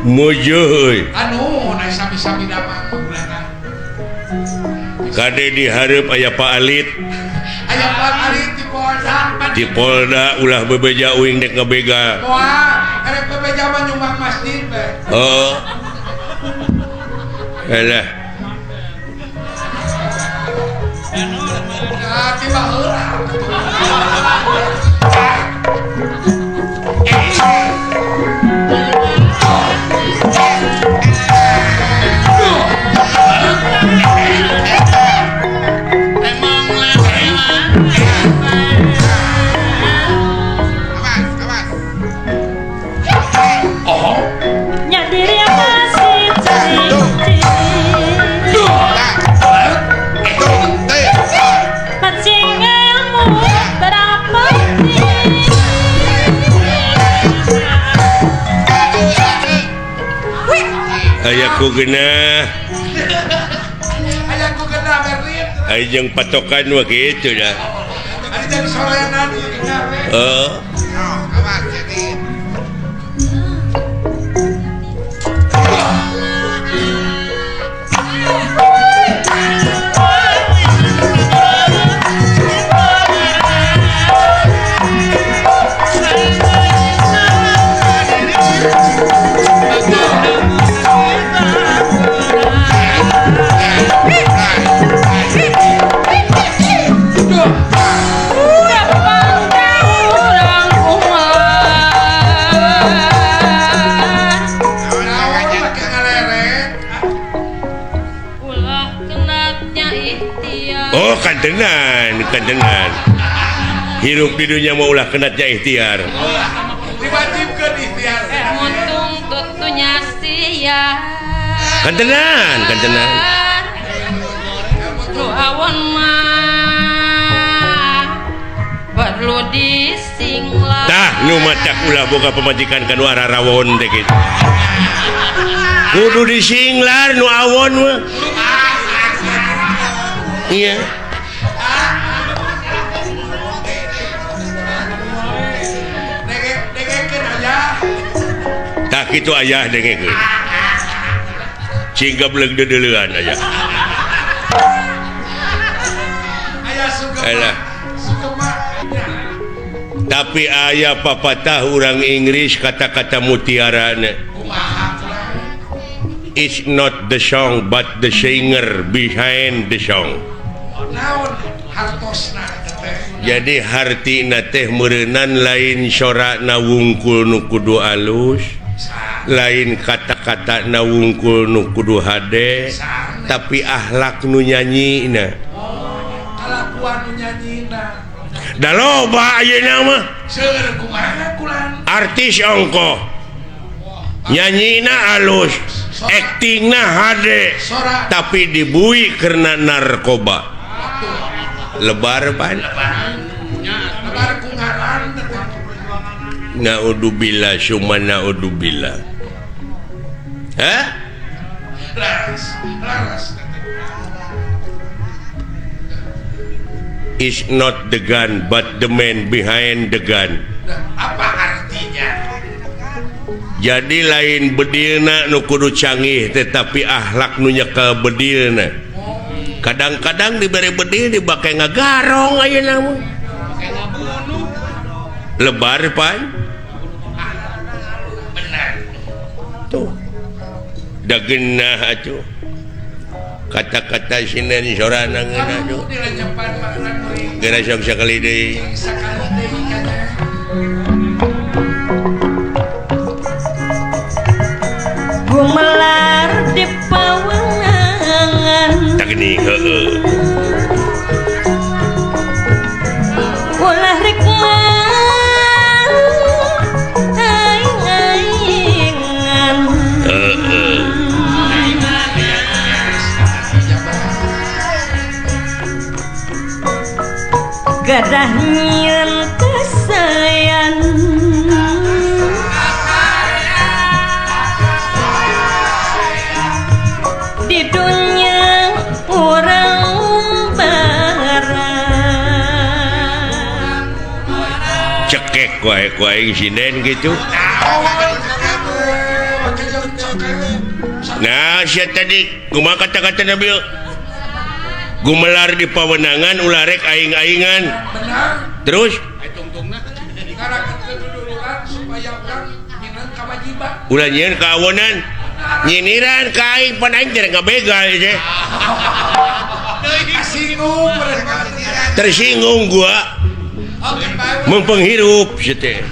Mujuh euy. Anu na sami-sami damang bulanan. Kade dihareup aya Pak Alit. Aya Pak Alit di Polda. Di Polda ulah bebeja uing dek ngabegal. Moal, erek bebeja mah nyumbang masjid we. Heeh. Alah. Nah, tiba heula. Ayaku genah. Ayaku genah Berlin. Ayo jeung patokan mah kitu dah. Ari jadi soreanan ieu genah we. Heeh. Oh kantenan, kantenan. Hirup di dunia mau ulah kenatnya ikhtiar. Diwajibkeun ikhtiar. Muntung tutunya sia. Kantenan, kantenan. Nu awon mah perlu disinglah. Tah nu matak ulah boga pamajikan ka nu ararawon teh kitu. Kudu disinglar nu awon mah. Iya. Tak itu ayah dengekeun. Cing gableg deudeuleun ayah. Alah. Tapi ayah papatah urang Inggris kata-kata mutiarana. It's not the song but the singer behind the song. Jadi hartina teh meureunan lain sorana wungkul nu kudu alus, lain kata-kata na wungkul nu kudu hade, tapi akhlak nu nyanyina. Kalakuan nu nyanyina. Da loba ayeuna mah. Seueur kumaha kulan? Artis ongkoh. Nyanyina alus, aktingna hade, tapi dibui karena narkoba. Lebar pan. Lebar ku ngaran. Naudzubillah summa naudzubillah. Hah? Laras, laras. It's not the gun but the man behind the gun. Apa artinya? Jadi lain bedilna nu kudu canggih tetapi akhlak nu nyekel bedilna. Kadang-kadang diberi bedil dibake ngagarong ayeuna mah. Lebar pan? Benar. Tuh. Da geunah atuh. Kata-kata sinden sorana ngeunah tuh. Geura sok sakali deui. Gumelar di pawengan. Tak gini heueuh. Ulah rek mah aing-aingan. Heueuh. Gadah nyieun kasayan. Di dunia urang barang. Cekek wae ku aing sinden kitu. Nah sia tadi kumaha kata-kata Nabi gumelar di pawenangan ulah rek aing-aingan. Benar. Terus ulah nyieun kaawonan nyiniran ka aing pan aing teh ngabegal teh. Tersinggung gua. Mempenghirup sia teh.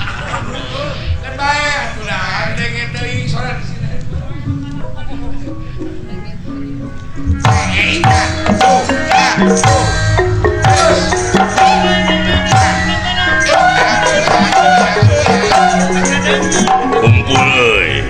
Kumpul euy.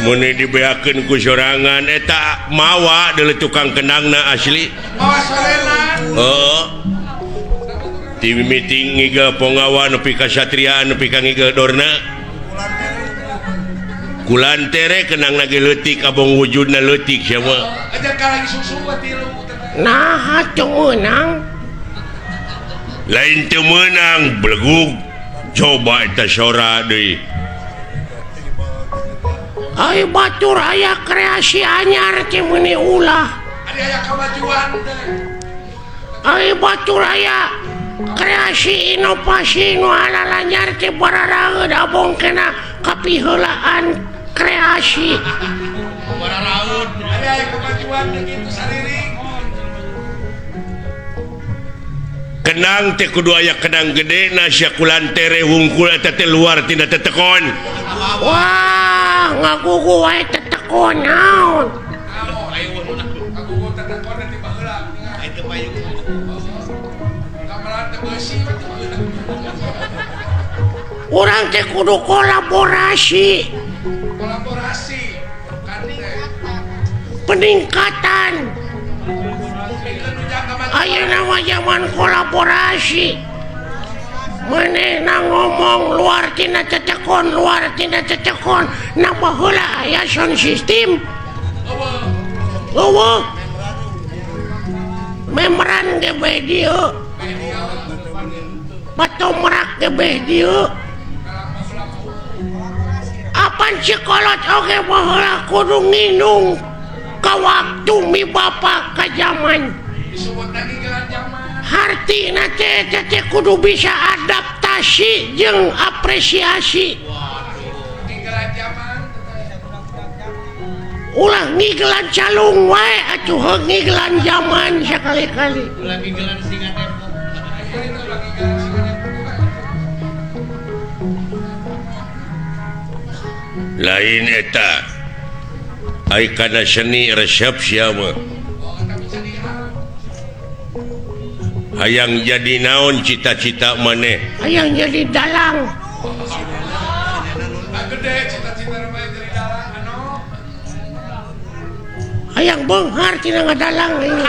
Muni dibeakeun ku sorangan eta mawa deuleu tukang kendangna asli. Mawa sorena. Heeh. Ti mimiti ngigel ponggawa nepi ka satriaan nepi ka ngigel dorna. Kulantere kendangna ge leutik abong wujudna leutik sia mah. Aja ka lagi susu tilu. Naha teu meunang. Lain teu meunang belegug. Coba eta sora deui. Ai batur aya kreasi anyar teh meuni ulah. Ari aya kamajuan teh. Ai batur aya kreasi inovasi nu alalanyar teh bararaeud abong kena kapiheulaan kreasi. Bararaeud. Ari aya kamajuan teh kitu sariring. Kenang teh kudu aya kenang gede na sia kulantere wungkul eta teh luar tina tetekon. Wah, ngagugu wae tetekon naon. Ngagugu tetekon ti baheula. Ai teu payung. Gamelan teh beusi mah teu baheula. Urang teh kudu kolaborasi. Kolaborasi kan teh. Peningkatan. Ayeuna mah zaman kolaborasi. Manehna ngomong luar tina tetekon, luar tina tetekon, na baheula aya sound system. Eueuh. Membran ge bae dieu. Batomrak ge bae dieu. Apan cikolot oge baheula kudu nginung ka waktu mi bapa ka jaman. Hartina teh teh kudu bisa adaptasi jeung apresiasi. Ulah ngigelan calung wae atuh heuh ngigelan jaman sakali-kali. Ulah ngigelan singa tempo. Lain eta. Ai kana seni resep sia mah. Hayang jadi naon cita-cita maneh? Hayang jadi dalang. Gede cita-cita maneh jadi dalang anu. Hayang beunghar tina ngadalang ini.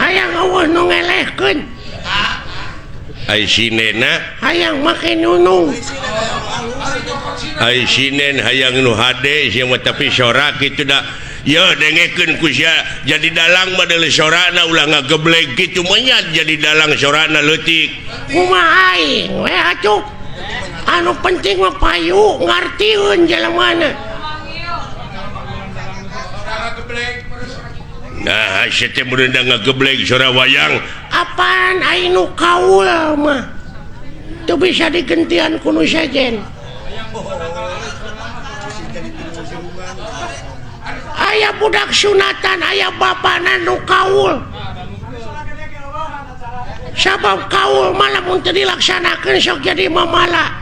Hayang eueuh nu ngelehkeun. Ai sinena hayang make nunung. Ai sinen hayang nu hade sia mah tapi sora kitu da. Ye dengekeun ku sia jadi dalang mah deuleu sorana ulah ngageblek kitu menyat jadi dalang sorana leutik. Kumaha aing we atuh. Anu penting mah payu ngartieun jelemana. Nah, sia teh meureun da ngageblek sora wayang. Apaan aing nu kaul mah teu bisa digentian ku nu sejen. Aya budak sunatan aya bapana nu kaul. Sabab kaul mah lamun teu dilaksanakeun sok jadi mamala.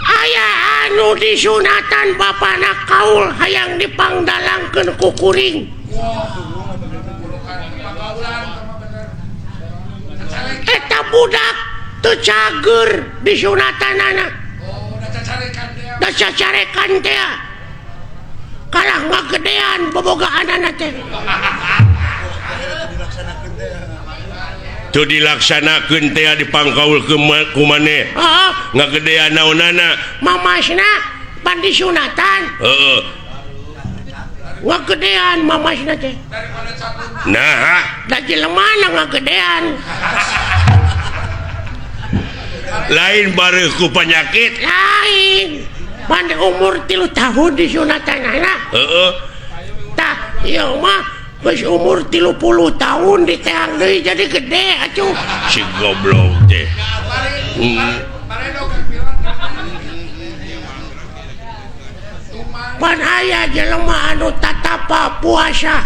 Aya anu disunatan bapana kaul hayang dipangdalangkeun ku kuring. Eta budak teu cager disunatanana. Da cacarekan teh kalah ngagedean bobogaanana teh. Teu dilaksanakeun teh dipangkaul ku maneh. Heeh, ngagedean naonana? Mamasna pan disunatan. Heeh. Ngagedean mamasna teh. Naha? Da jelemana ngagedean. Lain bareuh ku penyakit. Lain. Pan umur 3 tahun disunatanana. Heeh. Tah, ieu mah geus umur 30 tahun diteang deui jadi gede atuh. Si goblok teh. Pan aya jelema anu tatapa puasa.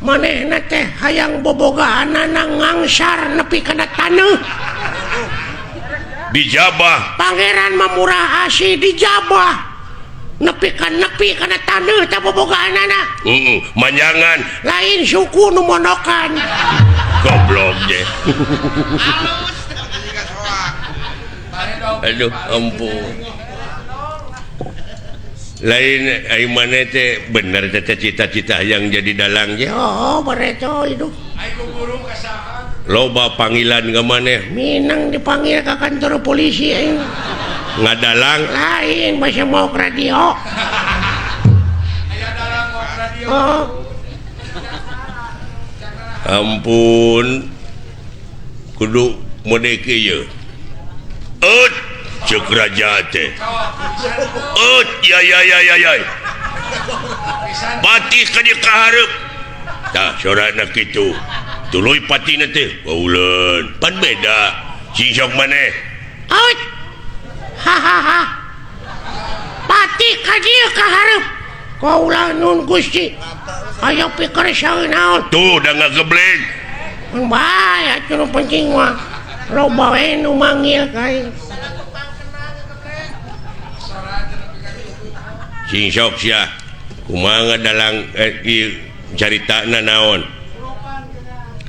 Manehna teh hayang bobogaanana ngangsar nepi kana taneuh. Dijabah. Pangeran mah murah asih dijabah. Nepi kana taneuh teh bobogaanana. Heeh, manjangan. Lain suku nu monokan. Goblok teh. Aduh, ampun. Lain ai maneh teh bener teh cita-cita yang jadi dalang ge. Oh, bareto hidup. Loba panggilan ka maneh. Minang dipanggil ka kantor polisi aing. Ngadalang lain masih mau ke radio. Oh. Ampun. Kudu mode kieu. Eut ceuk raja teh. Eut ya ya ya ya ya. Pati ka dieu ka hareup. Tah sorana kitu. Tuluy patina teh bauleun. Pan beda. Sing sok maneh. Eut. Ha ha ha. Pati ka dieu ka hareup. Kaula nun Gusti. Aya pikir saeun naon. Tuh da ngageblek. Mun bae atuh nu penting mah. Loba we nu manggil ka aing. Sing sok sia. Kumaha dalang ieu caritana naon?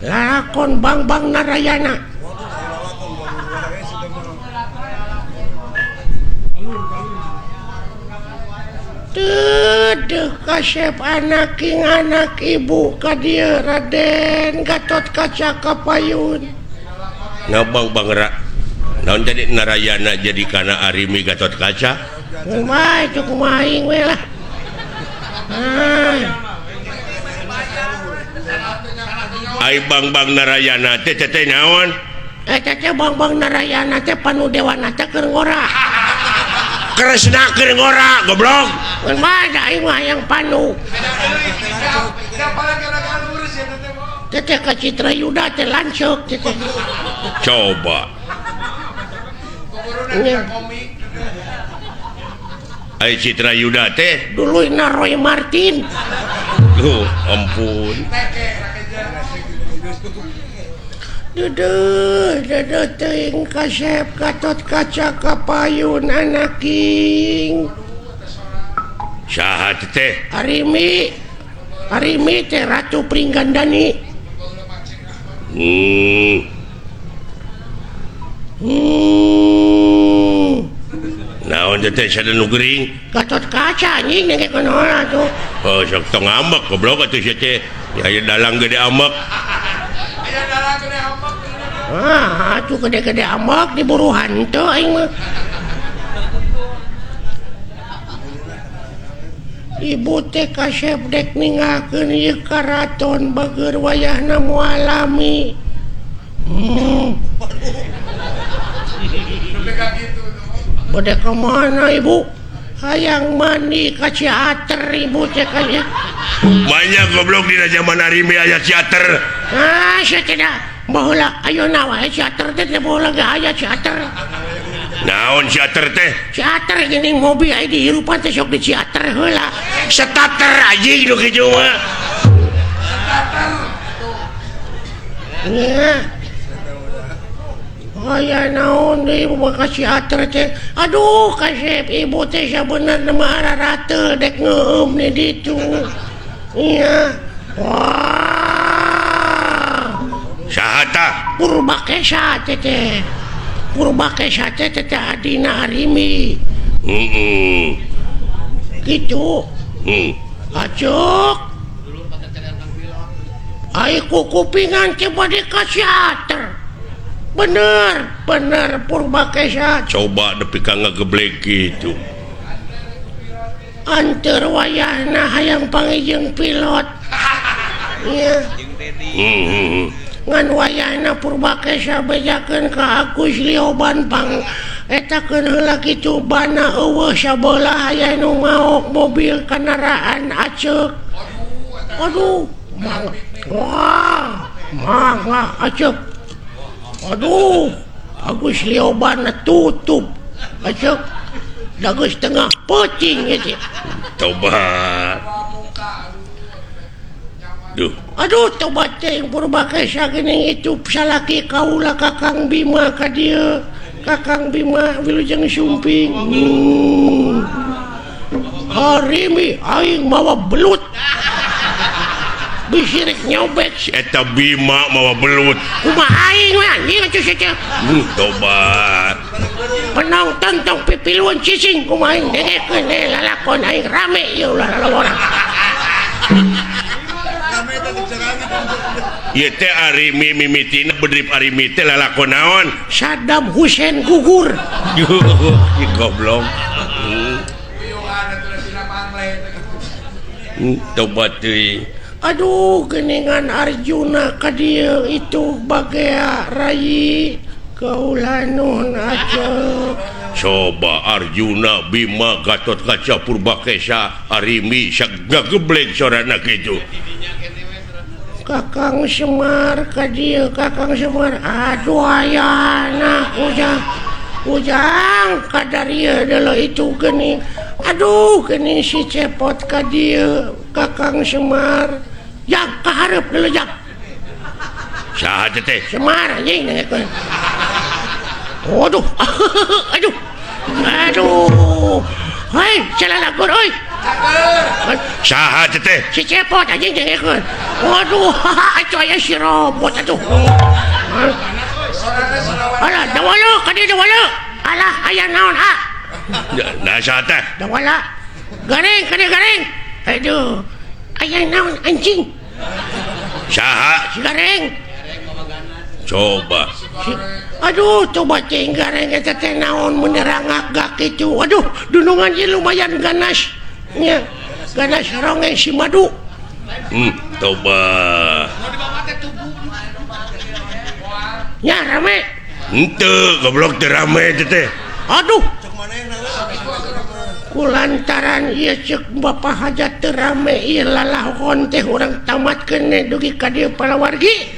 Lakon Bangbang Narayana. Teu kasep anak king anak ibu ka dieu Raden Gatot Kaca Kapayun. Ngabang Bang naon jadi Narayana jadi kana Arimi Gatot Kaca? Kumaha itu kumaha aing we lah. Ai Bangbang Narayana teh teh naon? Eta teh Bangbang Narayana teh panu dewana teh keur ngora. Kresna keur ngora goblok. Kumaha da aing mah hayang panu. Teteh ka Citra Yuda teh lanceuk teteh. Coba. Ai Citra Yuda teh duluyna Roy Martin. Duh, ampun. Duduh, duduh teuing kasep Gatot Kaca Kapayun anaking. Saha teh? Arimi. Arimi teh Ratu Pringgandani. Naon teh sada nu gering? Gatot Kaca anjing nengke kunaon atuh. Oh, sok tong ngambek goblok atuh sia teh. Aya dalang gede amek. Aya dalang gede amek. Ah, atuh gede-gede amek diburu hantu aing mah. Ibu teh kasep dek ninggalkeun ieu karaton bageur wayahna moal lami. Bade ka mana ibu? Hayang mandi ka Ciater ibu teh kaya. Banyak goblok dina zaman Arimi aya Ciater. Ah, sia tidak. Baheula ayeuna wae Ciater teh teh baheula ge aya Ciater. Naon Ciater teh? Ciater geuning mobil aya dihirupan teh sok di Ciater heula. Starter anjing nu kitu mah. Nya. Aya naon deui ibu ka Ciater teh. Aduh kasep ibu teh sabenerna mah ararateul dek ngeueum di ditu. Nya. Wah. Saha tah? Purbakesa teh teh. Purbakesa teh teh adina Arimi. Heeh. Kitu. Heeh. Acuk. Ai kukupingan teh bade ka Ciater. Bener, bener Purbakesa. Coba nepi ka ngageblek kitu. Anteur wayahna hayang panggih pilot. Nya. Heeh. Ngan wayahna Purbakesa bejakeun ka Agus Lioban pang etakeun heula kitu bana eueuh sabelah aya nu maok mobil kendaraan aceuk. Aduh, mangga. Wah, mangga aceuk. Aduh, Agus Lioban tutup. Aceuk. Da geus tengah peuting ieu teh. Tobat. Duh. Aduh, tobat teh Purbakesa geuning itu salaki kaula Kakang Bima ka dieu. Kakang Bima wilujeng sumping. Harimi aing mawa belut. Bisi rek nyobek si eta Bima mawa belut. Kumaha aing we anjing atuh sia teh. Tobat. Penonton tong pipiluan cicing kumaha aing dengekeun lalakon aing rame ieu ulah lalawara. Ieu teh Arimi mimitina bedrip Arimi teh lalakon naon? Saddam Hussein gugur. Ih goblok. Tobat teuing. Aduh geningan Arjuna ka dieu itu bagea rayi kaula nuhun aceuk. Coba Arjuna Bima Gatotkaca Purbakesa Arimi sagageblek sorana kitu. Kakang Semar ka dieu Kakang Semar aduh ayana ujang ujang kadarieu deuleu itu geuning aduh geuning si Cepot ka dieu Kakang Semar jak ka hareup deuleu jak saha teh Semar anjing dengekeun. Waduh aduh aduh hei calalakon euy saha teh si Cepot anjing dengekeun. Waduh atuh aya si robot atuh. Alah dawala ka dieu dawala alah aya naon ah nah saha teh dawala gareng ka dieu gareng aduh aya naon anjing saha si gareng coba aduh coba cing gareng eta teh naon menerangak gak kitu aduh dunungan ieu lumayan ganas nya ganas ronge si madu. Coba nya rame henteu goblok teh rame teh aduh kulantaran ieu ceuk Bapak Hajat teu rame ieu lalahon teh urang tamatkeun dugi ka dieu palawargi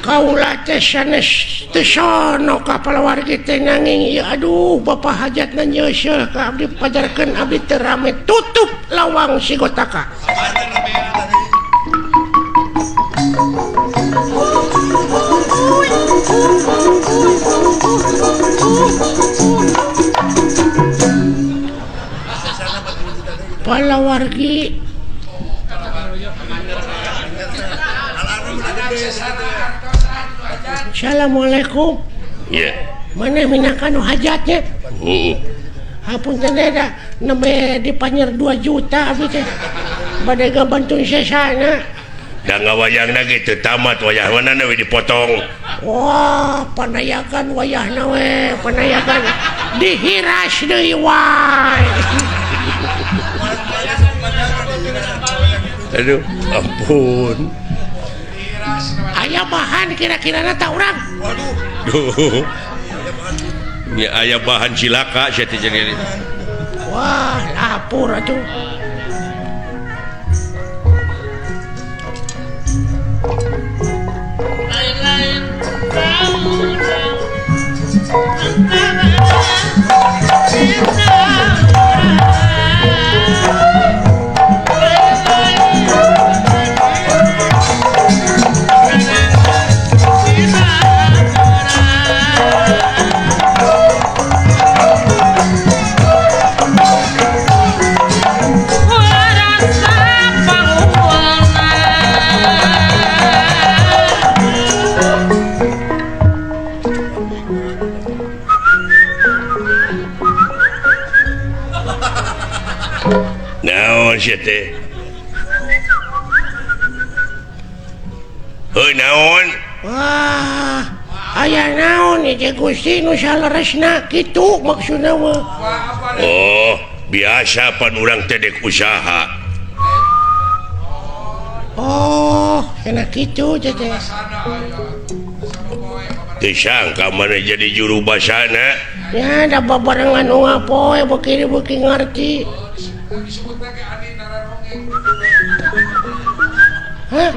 kaula teh sanes teu sono ka palawargi teh nanging ieu aduh Bapak Hajatna nyeuseul ka abdi pajarkeun abdi teu rame tutup lawang sigotaka. Palawargi Assalamualaikum. Iya. Mana minangka nu hajatnya? Heeh. Hapunten da nembe dipanyer 2 juta abdi teh. Bade ngabantu sesana. Da ngawayangna ge teu tamat wayah mana we dipotong. Wah, panayakan wayahna we, panayakan dihiras deui wae. Aduh, ampun. Aya bahan kira-kirana ta urang. Waduh. Duh. Nya aya bahan cilaka sia teh jadi. Wah, lapor atuh. Lain-lain Naon sia teh? Heuh naon? Wah, aya naon ieu Gusti nu saleresna kitu maksudna mah. Oh, biasa pan urang teh dek usaha. Oh, kena kitu teh. Teu sangka maneh jadi juru basana. Ya, da babarengan unggal poe beuki-beuki ngarti. Hah?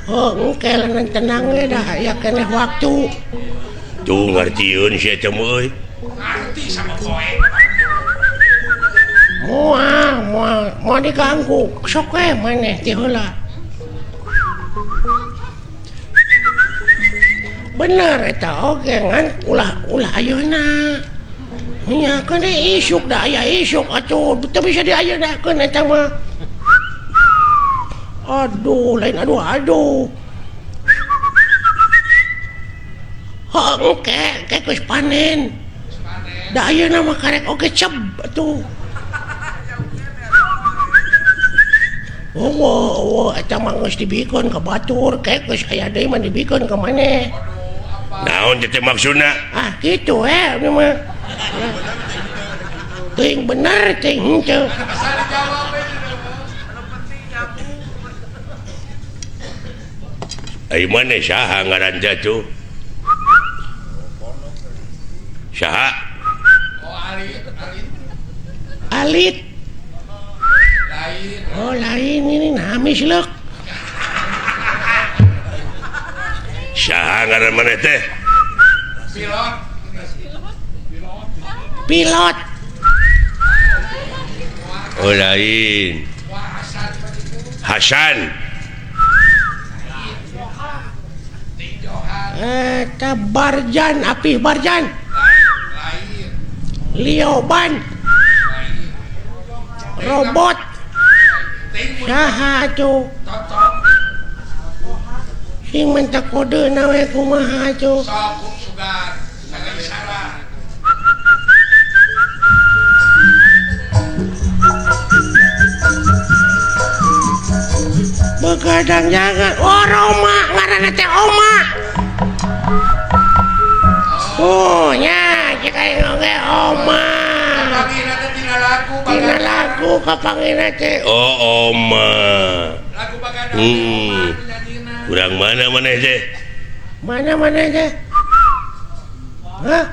Oh, engke leungeun tenang we dah aya keneh waktu. Tuh ngartieun sia teh euy. Ngarti sama poe. Moal, moal, moal diganggu. Sok we maneh ti heula. Bener eta oge ngan ulah ayeuna. Nya keun isuk da aya isuk atuh teu bisa diayenakeun eta mah. Aduh, lain aduh aduh. Heuh, engke engke geus panen. Da ayeuna mah karek oge ceb atuh. Oh, eta mah geus dibikeun ka batur, ke geus aya deui mah dibikeun ka maneh. Naon teh maksudna? Ah, kitu we ieu mah. Teuing bener teuing henteu. Ai maneh saha ngaran teh atuh? Saha? Oh, Alit, Alit. Alit. Lain. Oh, lain ini namis leuk. Saha ngaran maneh teh? Pilot. Pilot. Oh, lain. Hasan. Eta Barjan, Apih Barjan. Lioban. Robot. Saha atuh? Sing minta kode we kumaha atuh? Begadang jangan. Oh, Roma ngaranna teh Oma. Oh, nya cek aing oge Oma. Tina lagu kapangina teh. Oh, Oma. Lagu bagadang. Urang mana maneh teh? Mana maneh teh? Hah?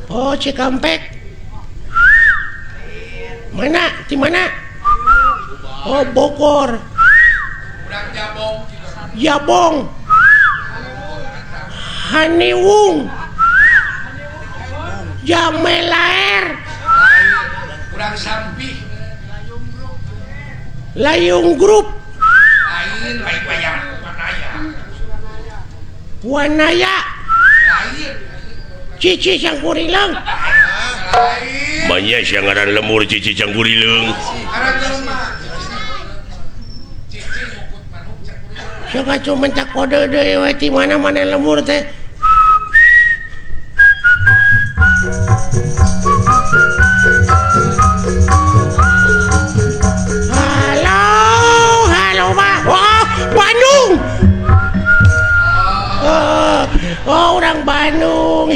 Oh, Cikampek. Mana? Di mana? Oh, Bogor. Jabong. Haniwung. Jamelaer. Kurang Sampih. Layung Group. Lain, lain wayang, Wanaya. Wanaya. Lain. Cici Cangkurileung. Lain. Banyak yang ngaran lemur Cici Cangkurileung. Ngaran jelema. Sok atuh minta kode deui we ti mana-mana lembur teh.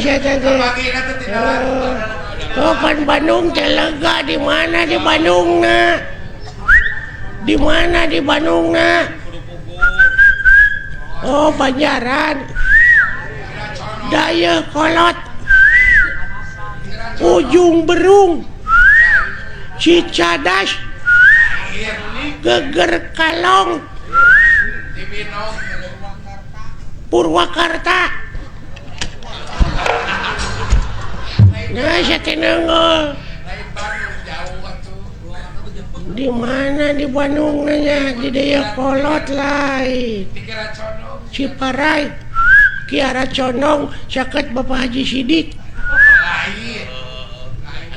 sia teh. Oh pan Bandung teh lega di mana di Bandungna? Di mana di Bandungna? Oh Banjaran. Dayakolot. Ujung Berung. Cicadas. Geger Kalong. Purwakarta. Nah, saya tenangol. Di mana di Bandung nanya di Dayakolot lain. Ciparai, Kiara Condong, caket Bapak Haji Sidik.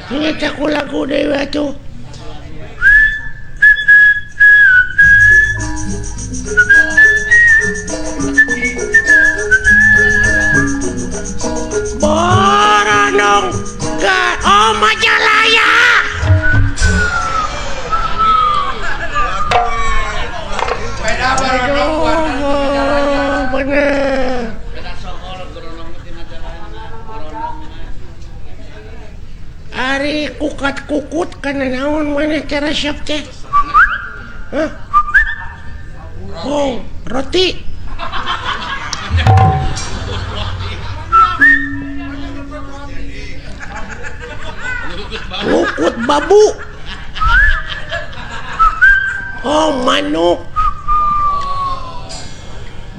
Ini aku lagu dewa tuh. Boronong ke oh Majalaya. Aduh, bener. Ari kukat kukut kana naon maneh teh resep teh? Hah? Oh, roti. Lukut babu. Oh, manuk.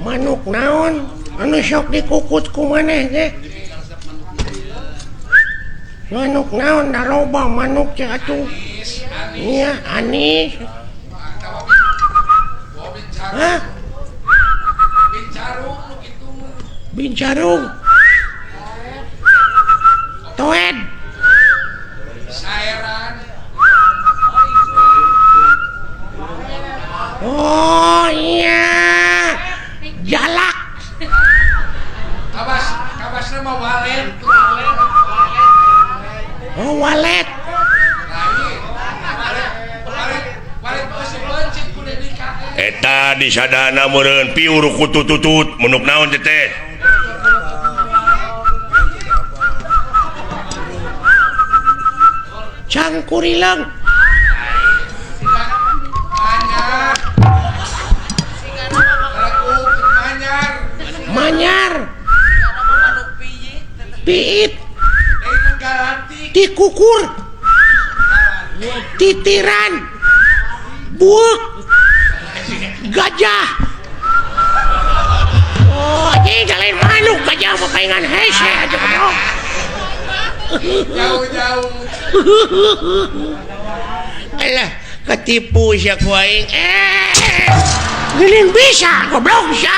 Manuk naon? Anu sok dikukut ku maneh teh? Manuk naon da loba manuk teh atuh. Nya anis. Hah? Bincarung. Toed. Oh iya. Jalak. Kabas, kabasna mah walet. Oh walet. Eta di sadana meureun piur kutututut menuk naon teh teh. Cangkurileung. Manyar. Piit. Tikukur. Titiran. Buuk. Gajah. Oh, anjing lain manuk gajah mah paingan hese aja goblok. Jauh-jauh. Alah, ketipu sia ku aing. Geuning bisa goblok sia.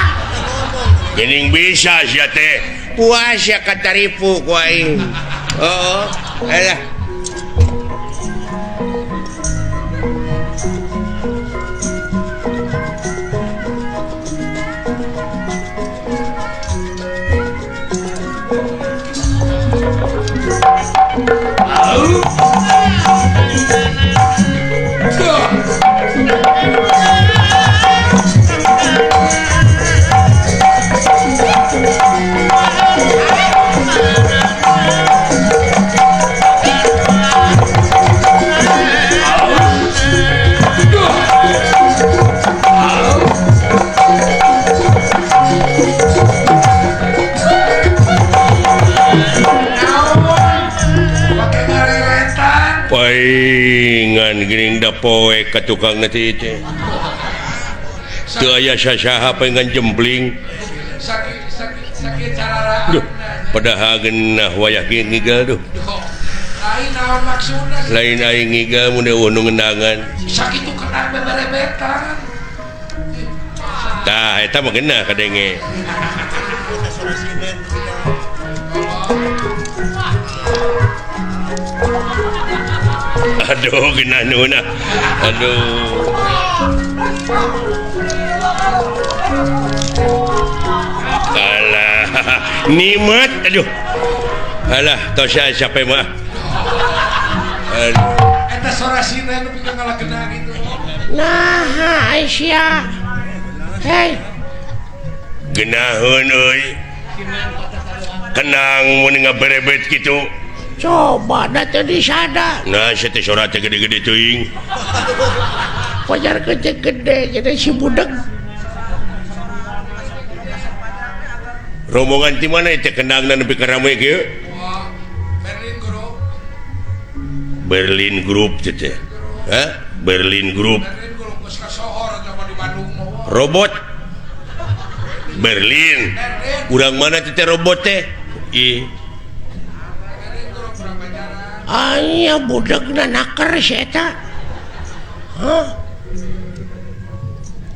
Geuning bisa sia teh. Puas sia kataripu ku aing. Oh, alah. Paingan geuning da poe ka tukang na teh teh. Teu aya sasaha paingan jempling. Sakit carara. Duh, padahal geunah wayah ge ngigal duh. Lain naon maksudna? Lain aing ngigal mun eueuh nu ngendangan. Sakitu kenang beberebetan. Tah eta mah geunah kadenge. Aduh geunah nuhun ah. Aduh. Alah, nikmat aduh. Alah, tos siapa mah. Aduh. Eta sora sina nu pikeun ngalagena gitu. Nah, Aisyah. Hei. Geunaheun euy. Kenang mun ngaberebet kitu. Coba da teu disada. Nah, sia teh sora teh gede-gede teuing. Pajar gede-gede jadi si budeg. Rombongan ti mana teh kendangna nepi ka rame kieu? Berlin Group. Berlin Group teh. Hah? Berlin Group. Berlin Group geus kasohor coba di Bandung mah. Robot Berlin. Urang mana teh robot teh? Ih. Aya budegna naker si eta. Hah?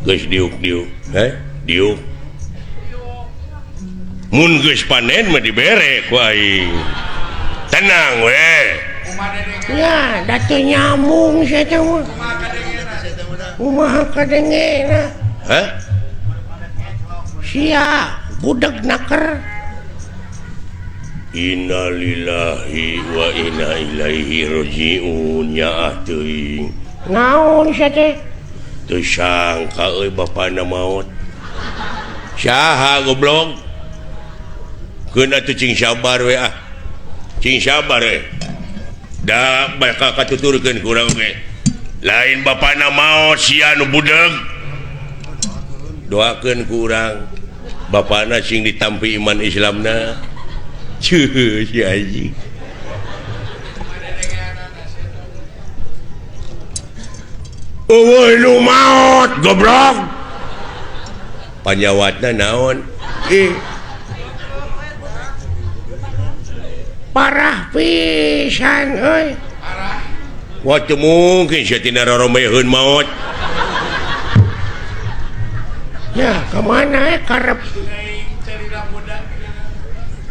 Geus diuk-diuk, heh? Diuk. Mun geus panen mah dibere ku aing. Tenang we. Ya, da teu nyambung si eta mah. Kumaha kadengena? Hah? Sia budeg naker. Innalillahi wa inna ilaihi rajiun ya teuing. Naon sia teh? Teu sangka euy bapana maot. Saha goblok? Keun atuh cing sabar we ah. Cing sabar we. Da bakal katuturkeun ku urang ge. Lain bapana maot sia nu budeg. Doakeun ku urang bapana sing ditampi iman Islamna. Cuh, si anjing. Eueuh nu maot goblok. Panyawatna naon? Ih. Parah pisan euy. Parah. Wah teu mungkin sia tina roromeheun maot. Ya, kemana karep?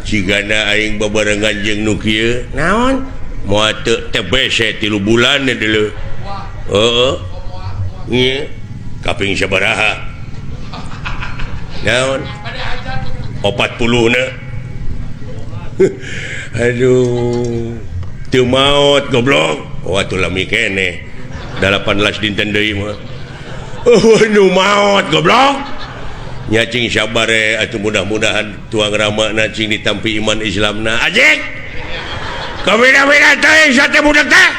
Cigana aing babarengan jeung nu kieu. Naon? Moal teu TBC 3 bulan deuleu. Heeh. Nya kaping sabaraha? Naon? 40 na. Aduh. Teu maot goblok. Oh atuh lami keneh. 18 dinten deui mah. Oh nu maot goblok. Nya cing sabar atuh mudah-mudahan tuang ramana cing ditampi iman Islamna. Ajik. Kabina-bina teuing sate budak teh.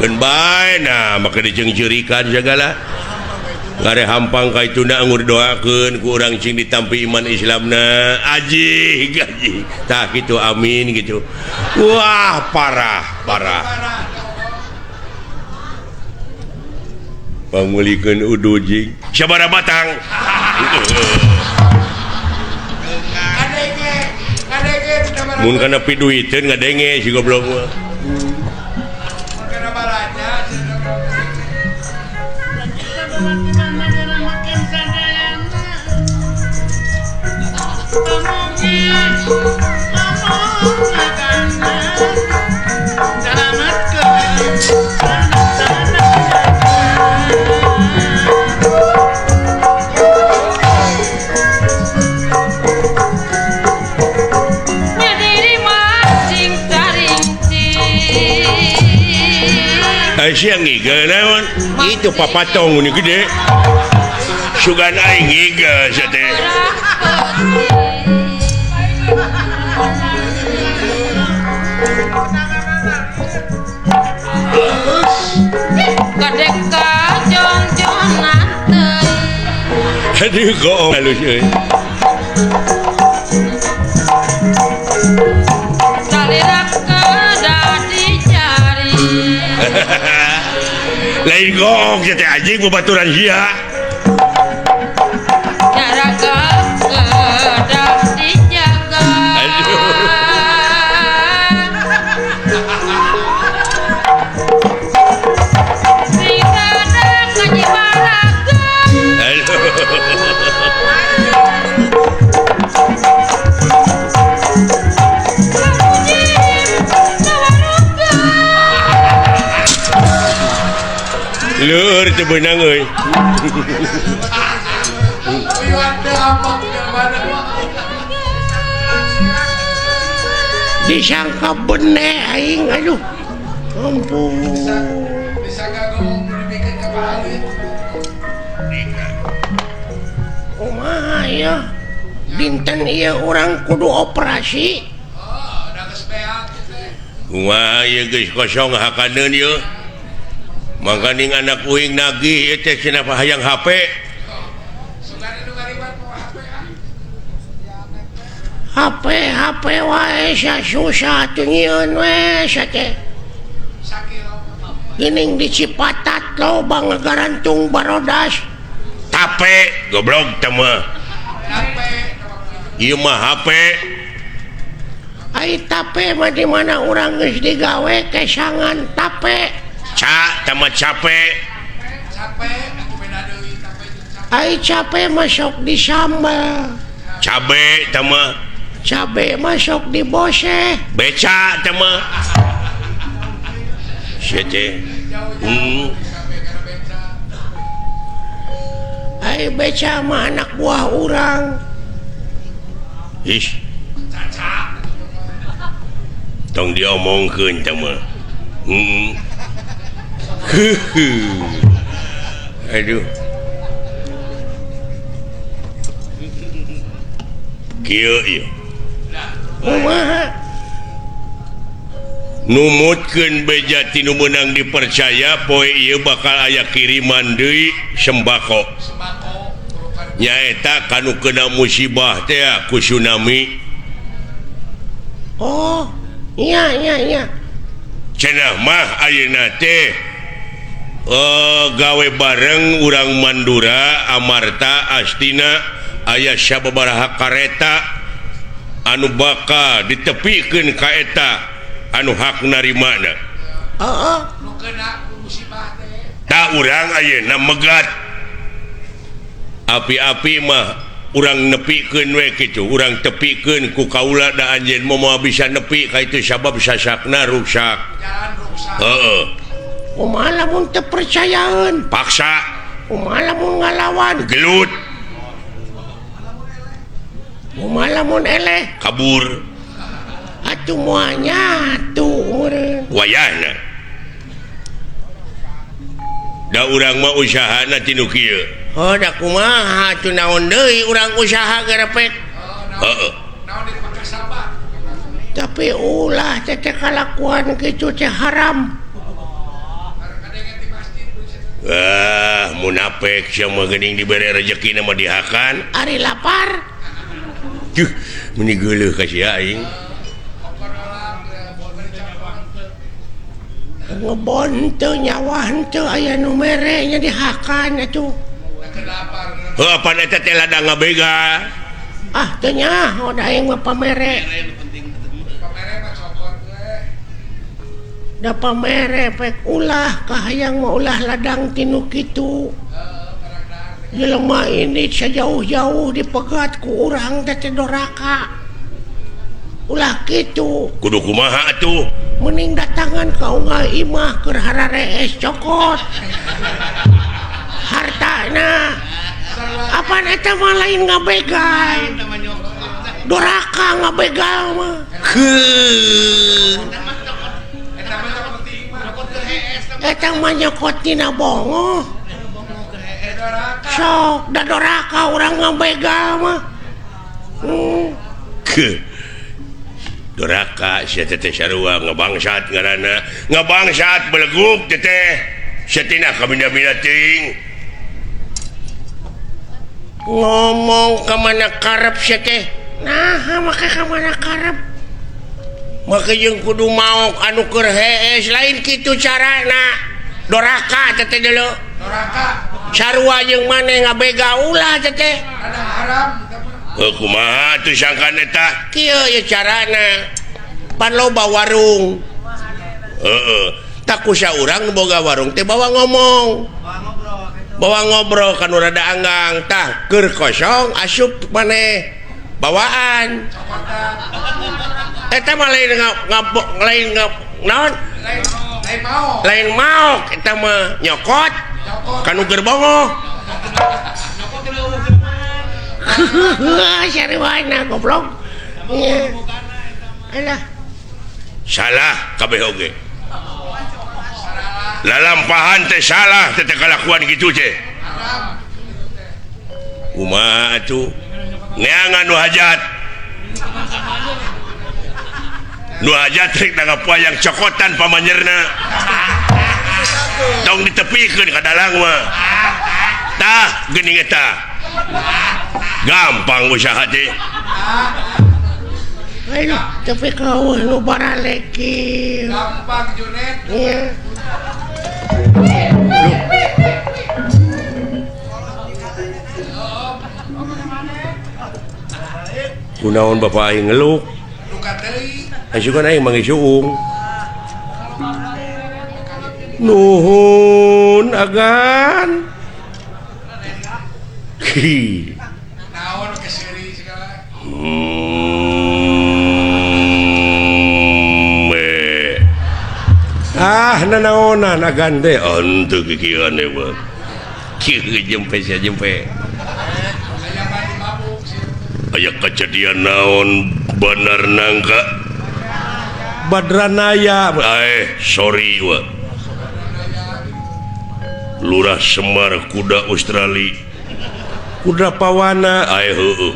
Keun bae nah make diceungceurikan sagala. Gare hampang ka ituna anggur doakeun ku urang cing ditampi iman Islamna. Ajik, ajik. Tah kitu amin gitu. Wah, parah, parah. Pangulikeun udu jing sabaraha batang. Mun kana piduiteun ngadenge si goblok mah. Siang ngigel naon? Itu papatong ini gede. Sugan aing ngigel sia teh. Gede kajong-jongan teuing. Aduh goong halus euy. Salira kedah dicari. Lain goong sia teh anjing babaturan sia. Jaraga kedah dijaga. Aduh. Sing sadar ngajibaraga. Aduh. Leur teu beunang euy. Disangka bene aing aduh. Ampun. Disangka goong dibikin ka balik. Kumaha ya? Dinten ieu urang kudu operasi. Kumaha ieu geus kosong hakaneun ieu. Mangkaning anak uing nagih ieu teh cenah hayang HP. HP HP wae susah atuh nyieun we sia teh. Geuning di Cipatat loba ngagarantung barodas. Tape goblok teh mah. Ieu mah HP. Ai tape mah di mana urang geus digawe kesangan tape. Ca teh mah cape. Ai cape mah sok disambel. Cabe teh mah. Cabe mah sok diboseh. Beca teh mah. Sia teh. Ai beca mah anak buah urang. Ih. Tong diomongkeun teh mah. Aduh. Kieu ieu. Kumaha? Numutkeun beja ti nu meunang dipercaya poe ieu bakal aya kiriman deui sembako. Nyaeta kanu kena musibah teh ku tsunami. Oh, iya iya iya. Cenah mah ayeuna teh gawe bareng urang Mandura, Amarta, Astina aya sababaraha kareta anu bakal ditepikeun ka eta anu hak narimana. Heeh. Nu kena musibah teh. Ta urang ayeuna megat. Api-api mah urang nepikeun we kitu, urang tepikeun ku kaula da anjeun moal bisa nepi ka itu sabab sasakna ruksak. Jalan ruksak. Heeh. Kumaha lamun teu percayaeun? Paksa. Kumaha lamun ngalawan? Gelut. Kumaha lamun eleh? Kabur. Atuh moal nyatu meureun. Wayahna. Da urang mah usahana ti nu kieu. Oh, da kumaha atuh naon deui urang usaha gerepek. Heeh. Naon deui pakasabah. Tapi ulah teh kalakuan kitu teh haram. Ah, munafik sia mah geuning dibere rejekina mah dihakan. Ari lapar. Duh, meni geuleuh ka sia aing. Ngebon teu nyawa henteu aya nu mere nya dihakan atuh. Heuh, apan eta teh ladang ngabega. Ah, teu nyaho da aing mah pamere. Da pamere pek ulah kahayang mah ulah ladang tinu kitu. Jelema ini sejauh-jauh dipegat ku urang teh doraka. Ulah kitu. Kudu kumaha atuh? Mending datangan ka unggal imah keur hararees cokot. Hartana. Apan eta mah lain ngabegal. Doraka ngabegal mah. Heuh. Eta mah nyokot tina bongoh. Sok da doraka urang ngabegal mah. Doraka sia teh sarua ngabangsat ngaranna. Ngabangsat beleguk teh teh. Sia tina kabina-bina teuing. Ngomong ka mana karep sia teh. Naha make ka mana karep? Make jeung kudu maok anu keur hees lain kitu carana. Doraka teh teh deuleu. Doraka. Sarua jeung maneh ngabega ulah teh teh. Haram. Heuh kumaha atuh sangkan eta? Kieu ye carana. Pan loba warung. Heeh. Tak kusa urang boga warung teh bawa ngomong. Bawa ngobrol kan rada anggang tah keur kosong asup maneh bawaan. Eta mah lain lain naon? Lain maok eta mah nyokot kanu keur bongoh. Sarwana goblok. Alah. Salah kabeh oge. Lalampahan teh salah teh kalakuan kitu teh. Kumaha atuh? Neangan nu hajat. Nu hajat rek nanggap wayang cokotan pamanyerna. Tong ditepikeun ka dalang mah. Tah geuning eta. Gampang usaha teh. Ayo tapi kau nu baraleki. Gampang Junet. Iya. Kunaon bapak aing ngeluk? Luka teuing. Asukan aing manggih suung. Nuhun agan. Hi. Naon keseri segala. Ah nanaonan agan teh henteu kikieuan we mah. Kieu jempe sia jempe. Aya kejadian naon Banar Nangka Badranaya sorry wa. Lurah Semar kuda Australia kuda Pawana heueuh.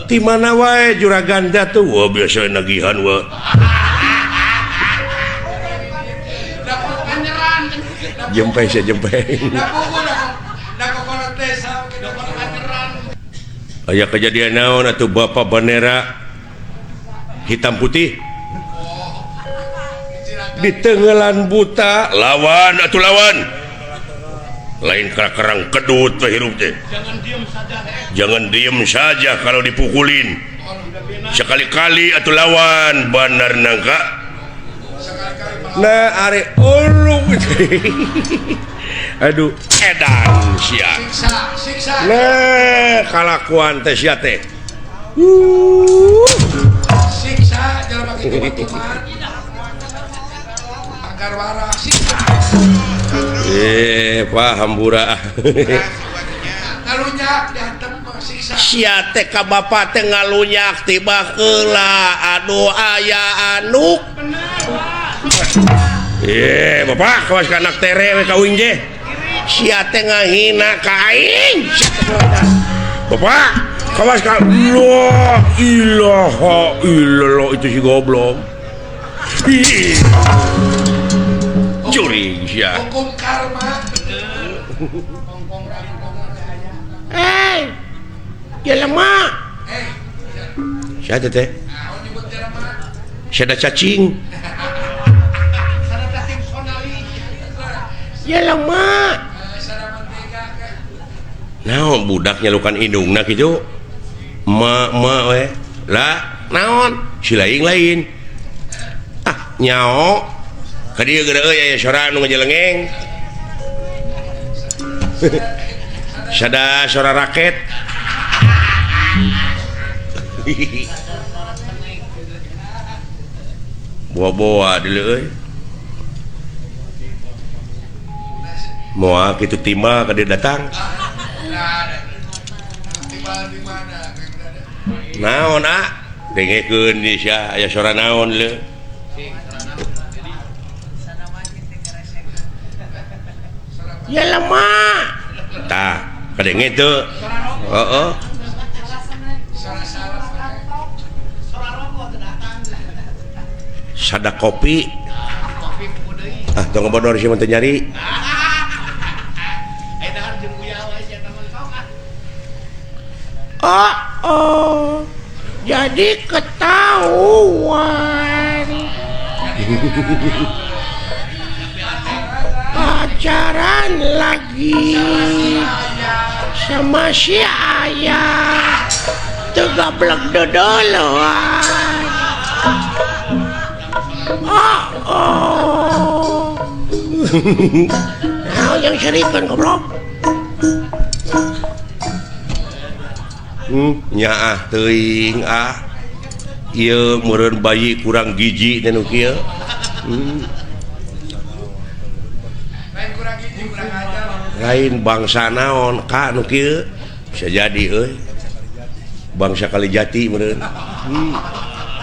Ti mana wae juragan jatuh wah biasa nagihan wa. Jempe sia jempe. Aya kejadian naon atuh bapak bendera hitam putih di tenggelan buta lawan atuh lawan lain kerang kedut teh hirup teh. Jangan diem saja kalau dipukulin sekali-kali atuh lawan Banar Nangka. Nah are ulung. Aduh edan sia. Siksa. Nah kalakuan teh sia teh. Siksa jelema kitu mah. Agar waras siksa. Paham burak. Ngalunyak dihantem siksa. Sia teh ka bapa teh ngalunyak tiba heula aduh aya anuk. Bapak kawas ka anak tere we ka uing je. Sia teh ngahina ka aing. Bapak kawas ka la ilaha illallah itu si goblok. Juring sia. Hukum karma. Eh, jelema. Sia teh teh. Sia da cacing. Jelema. Naon budak nyalukan indungna kitu? Ma ma we. Lah, naon? Si lain-lain. Ah, nyao. Ka dieu geura euy aya sora nu ngajelengeng. Sada sora raket. Boa-boa deuleu euy. Moal kitu timbal ka dieu datang. Naon ah? Dengekeun di sia aya sora naon leu. Jelema. Tah, kadenge teu. Heeh. Sada kopi. Ah, tong ngebodor sia mah teu nyari. Oh, oh. Jadi ketahuan. Pacaran lagi sama si ayah. Tegablek dodoloan. Oh, oh. Nah, yang serikan goblok. Nyaah teuing ah. Ieu meureun bayi kurang gizi teh nu kieu. Lain bangsa naon ka nu kieu bisa jadi euy. Bangsa Kalijati meureun.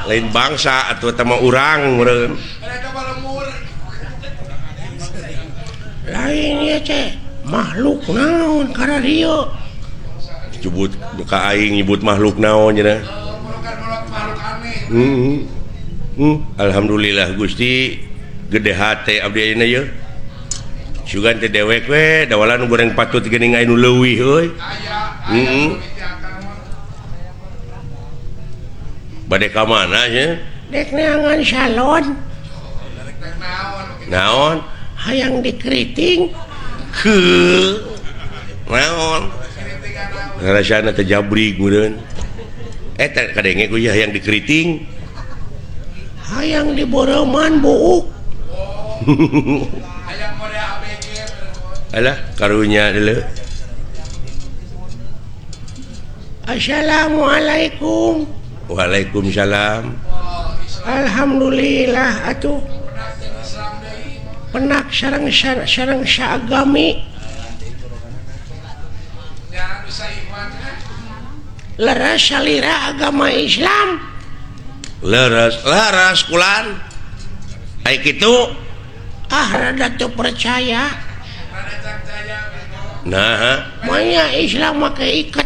Lain bangsa atuh eta mah urang meureun. Lain ieu teh makhluk naon kararieu. Nyebut ka aing nyebut makhluk naon cenah. Alhamdulillah Gusti gede hate abdi ayeuna ye. Sugan teh dewek we dawalan goreng patut geuning aya nu leuwih euy. Heeh. Bade ka mana nya? Dek neangan salon. Naon? Hayang dikeriting. Heuh. Naon? Ngarasana teh jabrig meureun. Eta kadenge ku hayang dikeriting. Hayang diboreuman buuk. Hayang mode ABG. Alah karunya deuleu. Assalamualaikum. Waalaikumsalam. Alhamdulillah atuh. Penak sareng sareng saagami. Leres salira agama Islam. Leres leres kulan. Ai kitu ah rada teu percaya. Nah, manya Islam make iket.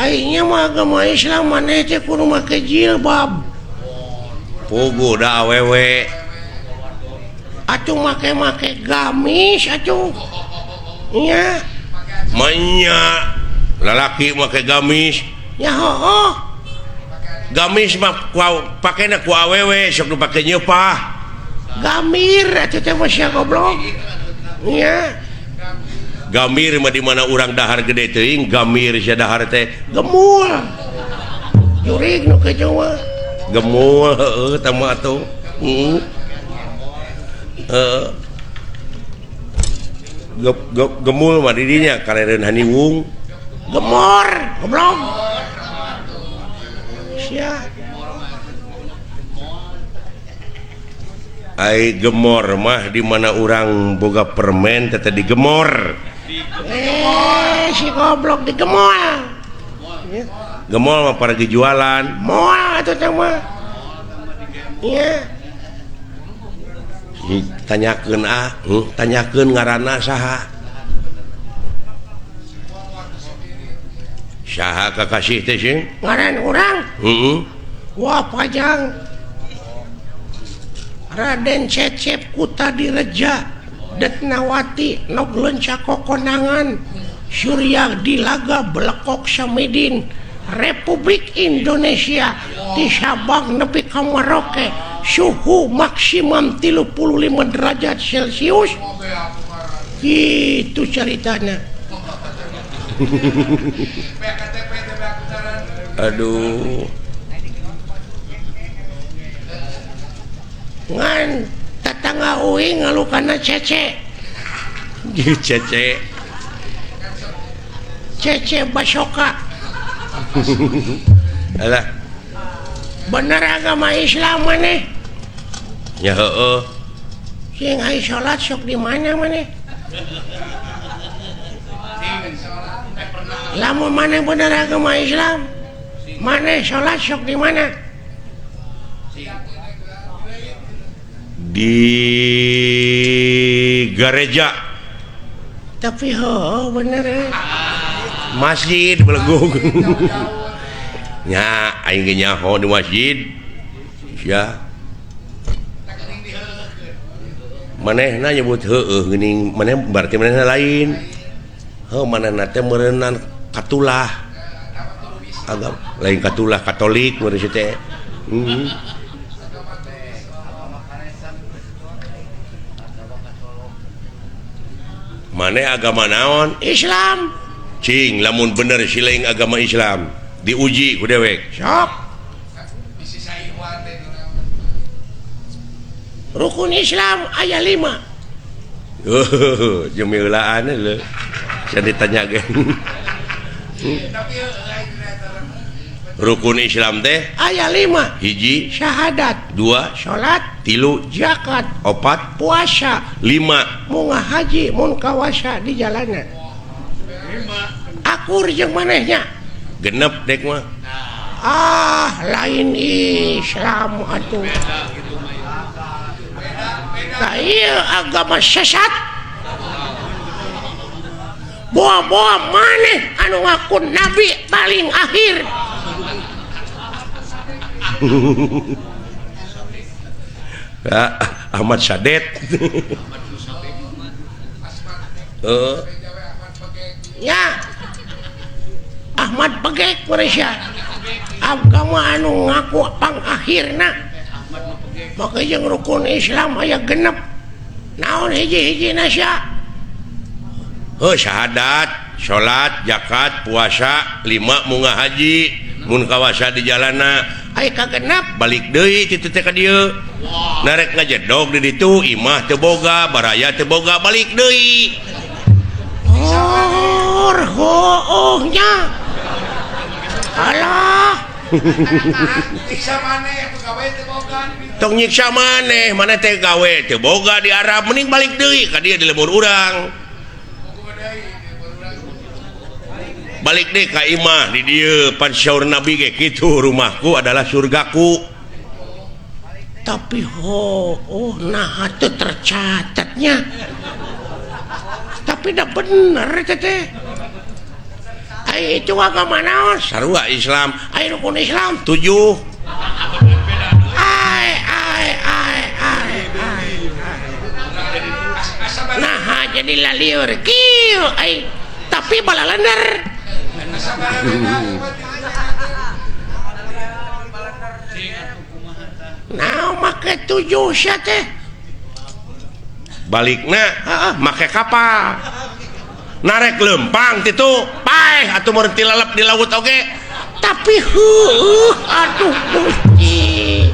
Aingnya mah agama Islam maneh teh kudu make jilbab. Puguh da awewe. Atuh make-make gamis atuh. Nya. Manya lalaki make gamis. Nya hooh. Gamis mah pakena ku awewe sok nu pake nyeupah. Gamir atuh teh mah sia goblok. Nya. Gamir mah di mana urang dahar gede teuing, gamir sia dahar teh gemul. Jurig nu kitu mah. Gemul heueuh tah mah atuh. Heeh. Heeh. Gemul mah di dinya karereun haniwung. Gemor, goblok. Sia. Ai gemor mah di mana urang boga permen teh digemor. Si goblok digemol. Gemol mah para jualan. Moal atuh teh mah. Iya. Tanyakeun ah, tanyakeun ngaranna saha? Saha kakasih teh sing? Ngaran urang? Heeh. Wah pajang. Raden Cecep Kutadireja Detnawati nog leunca kokonangan Surya Dilaga Belekok Samidin Republik Indonesia di Sabang nepi ka Merauke suhu maksimum 35 derajat Celcius. Gitu ceritanya. Aduh. Ngan tetangga uing ngalukana cece. Cece. Cece Basoka. Alah. Bener agama Islam maneh? Ya heueuh. Sing ai salat sok di mana maneh? Lamun maneh bener agama Islam, maneh salat sok di mana? Di gereja. Tapi heueuh bener eh. Masjid belegung. Nya aing ge nyaho di masjid. Sia. Manehna nyebut heueuh geuning maneh berarti manehna lain. Heuh manehna teh meureunnan katulah. Agama lain katulah Katolik meureun teh. Maneh agama naon? Islam. Cing lamun bener siling agama Islam diuji ku dewek. Sok. Rukun Islam aya 5. Jemilaan leuh. Sia ditanya ge. Rukun Islam teh aya 5. Hiji syahadat, 2 salat, 3 zakat, 4 puasa, 5 munga haji mun kawasa di jalanan. Akur jeung manehnya. Genep dek mah. Ah, lain Islam atuh. Tah ieu agama sesat. Boa-boa maneh anu ngaku nabi paling akhir. Ahmad Sadet. Ya Ahmad Pegek Malaysia agama anu ngaku pangakhirna maka jeung rukun Islam aya genep naon hiji-hiji nasya heuh syahadat salat zakat puasa 5 munggah haji mun kawasa di jalana aya kagenep balik deui kitu teh ka dieu narek ngajedog di ditu imah teu boga baraya teu boga balik deui. Oh, hoohnya. Alah. Nyiksa maneh gawe teu boga. Tong nyiksa maneh, maneh teh gawe teu boga di Arab mending balik deui ka dieu di lembur urang. Balik deui ka imah di dieu pan syaur Nabi ge kitu rumahku adalah surgaku. Tapi oh nah teu tercatatnya. Tapi dah bener teh. Ai itu agama naon? Sarua Islam. Ai rukun Islam 7. Ai ai ai ai. Nah jadi lalieur kieu ai tapi balalender. Nah make 7 sia teh. Balikna make kapal narek lempang titu paeh atuh meureun tilalep di laut oge tapi heueuh aduh Gusti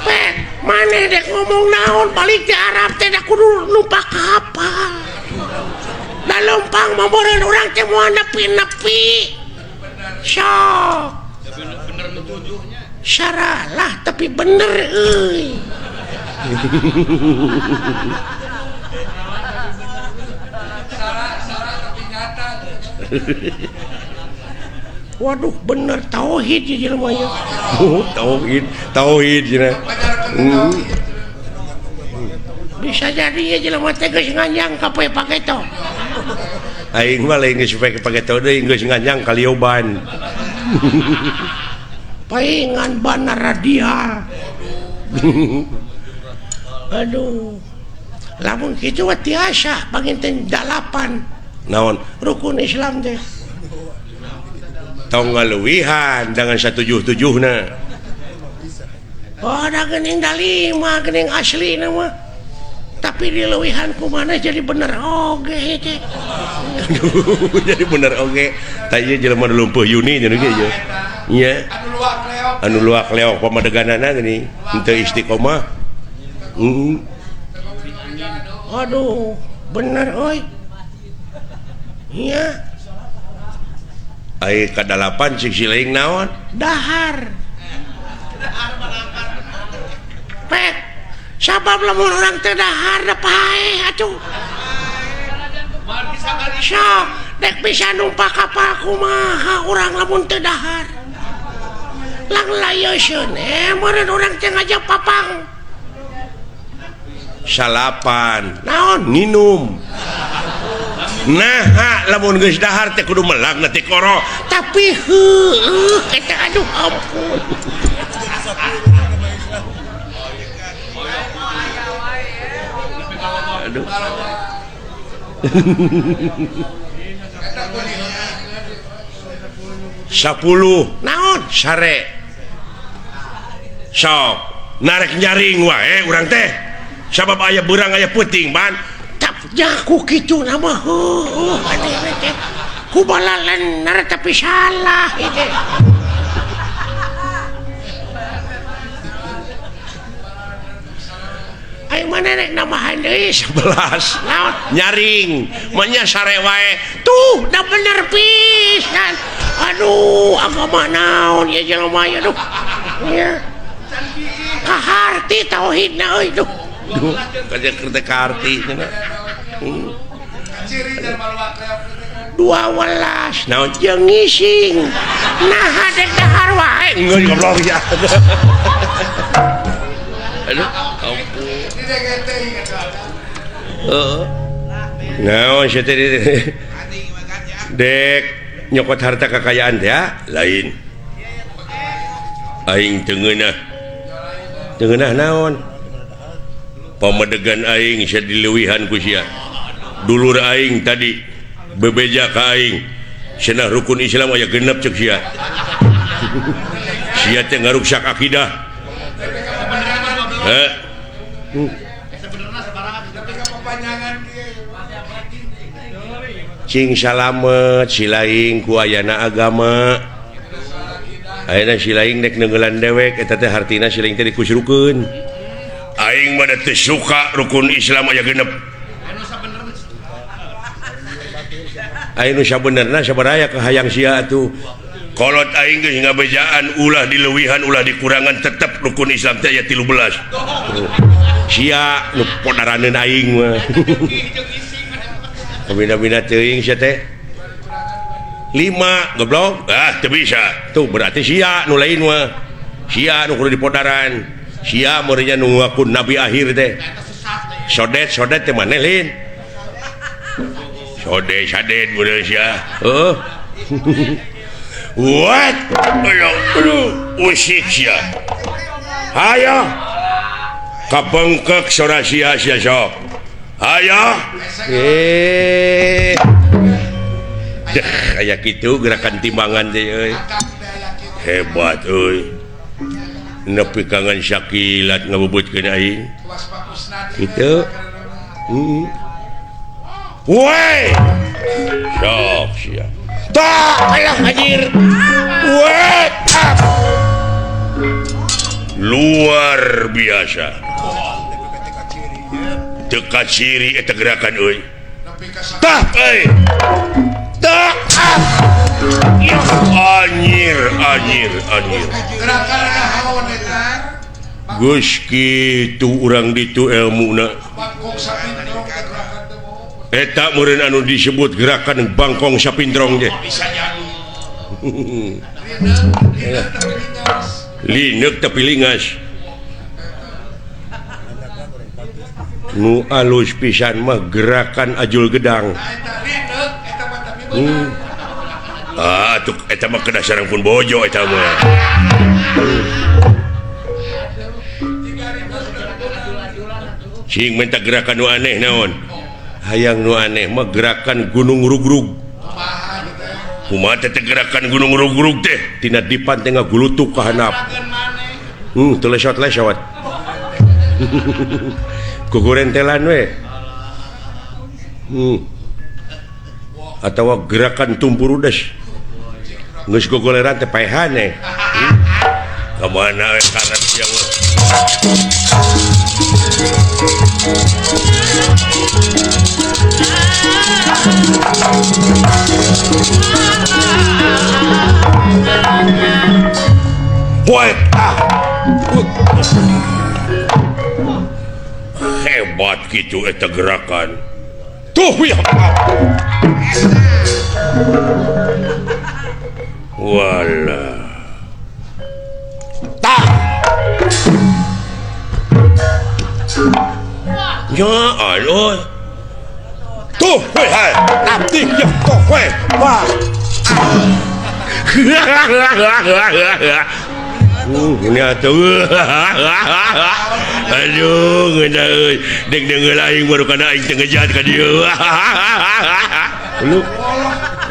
pek maneh dek ngomong naon balik di Arab teh da kudu numpak kapal da lempang mah meureun urang teh moal nepi-nepi sok bener nu tujuhnya saralah tapi bener euy. Salah tapi nyata. Waduh bener tauhid ya jelema nya. Oh, tauhid, tauhid cenah. Bisa jadi ya jelema teh geus nganjang ka poe paketo. Aing mah lain geus poe paketo deui geus nganjang ka lioban. Paingan bana radial. Aduh. Lamun kitu mah tiasa panginten 8. Naon? Rukun Islam teh. Tong ngaluwihan dengan 177na. Oh, da geuning da 5 geuning aslina mah. Tapi dileuwihan kumaha jadi bener oge teh. Aduh, jadi bener oge. Tah ieu jelema nu lumpuh Yuni cenah ge ieu. Nya. Anu luak leok pamadeganana geuning henteu istiqomah. Aduh, bener euy. Nya. Ai kadalapan cik si lain naon? Dahar. Pek. Sabab lamun urang teu dahar da paeh atuh. Sok, dek bisa numpak kapal kumaha urang lamun teu dahar. Lang layeuskeun meureun urang teh ngajak papang. Salapan. Naon? Nginum. Nah, lamun geus dahar teh kudu melak na teh koro. Tapi heueuh eta aduh ampun. Aduh. 10 naon sare. Sok narek nyaring wae urang teh. Sabab aya beurang aya peuting ban. Jaku kitu nama heueuh ade teh ku balalener tapi salah ieu. Aing mana rek nambahan deui 11 naon nyaring manya sare wae tuh da bener pisan. Aduh agama naon ieu jelema ieu aduh nya kaharti tauhidna euy duh. Duh kaja keur teh kaharti cenah. 12 naon jeung ngising nah dek dahar wae geus goblok ya. Aduh ampun. Heeh. Naon sia teh Dek nyokot harta kekayaan teh lain. Aing teu ngeunah. Teu ngeunah naon? Pamedegan aing sia dileuwihan ku sia. Dulur aing tadi bebeja ka aing. Cenah rukun Islam aya genep ceuk sia. Sia teh ngaruksak akidah. Heh. Cing salamet silaing ku ayana agama. Ayeuna silaing dek neungeulan dewek eta teh hartina silaing teh dikusrukeun. Aing mah teu suka rukun Islam aya genep. Aing nu sabenerna sabaraya kahayang sia atuh. Kolot aing geus ngabejaan ulah dileuwihan ulah dikurangan tetep rukun Islam teh aya 13. Sia nu podaraneun aing mah. Kabina-bina teuing sia teh. 5 goblok. Ah teu bisa. Tuh berarti sia nu lain mah. Sia nu kudu dipodaran. Sia meureunnya nu ngaku nabi akhir teh. Sodet-sodet teh maneh lain. Sodet sadet meureun sia. Heuh. What? Aduh, usik sia. Hayo. Kapengkek sora sia sia sok. Hayo. Eh. Deh, aya kitu gerakan timbangan teh euy. Hebat euy. Nepi kangen sakilat ngabubutkeun aing. Kitu. Heeh. Woi. Sok sia. Tak, alah anjir. What up? Luar biasa. Teka ciri eta gerakan euy. Tah euy. Tah. Anjir, anjir, anjir. Gerakan naon eta? Geus kitu urang ditu elmuna. Eta meureun anu disebut gerakan bangkong sapintrong teh. Lineuk tapi lingas. Nu alus pisan mah gerakan ajul gedang. Ah, tuh eta mah kedah sareng pun bojo eta mah. Cing minta gerakan nu aneh naon? Hayang nu aneh mah gerakan gunung rugrug. Kumaha teh gerakan gunung rugrug teh? Tina dipan teh ngagulutuk ka handap. Teu lesot-lesot. Kugurentelan we. Atawa gerakan tumpurudes. Geus gogoleran teh paehan eh. Ka mana we karep sia mah. Woi, ah. Hebat gitu eta gerakan. Tuh ya. Walah. Tah. Ya Allah. Tuh, woi, hai. Abdi ya tuh, woi. Wah. Ini atuh. Aduh, ngeunah euy. Deg deungeul aing baru kana aing teu ngejat ka dieu. Lu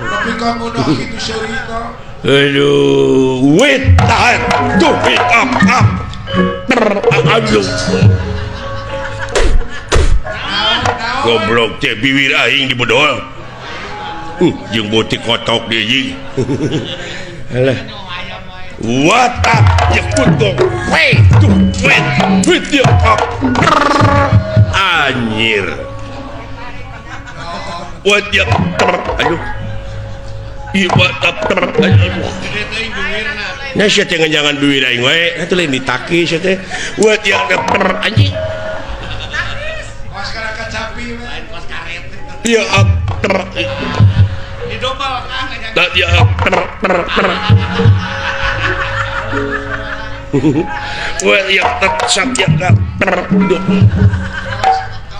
tapi kamu dah kitu seurina. Aduh, wait, tahan. Tuh, wait, up, up. Aduh. Goblok teh biwir aing dibedol. Jeung beutik kotok deui jeung. Alah. What up? Ya kutuk. Wait, tuh, wait, wait ya up. Anjir. What ya? Aduh. Ieu what up? Aduh. Nya sia teh nganjangan biwir aing wae, atuh lain ditaki sia teh. What ya anjing. Kos kana kacapi lain kos karet. Iya up. Didobel kang. Tak ya up. Wah, ya tetap ya ter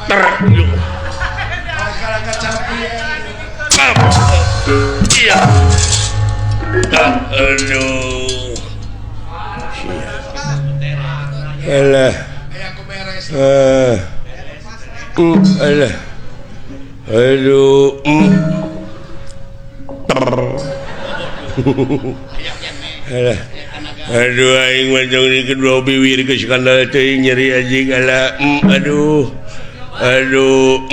ter. Iya. Aduh. Alah. Alah. Aduh. Alah. Aduh aing mah jong di kedua biwir geus skandal teuing nyeri anjing alah. Aduh. Aduh.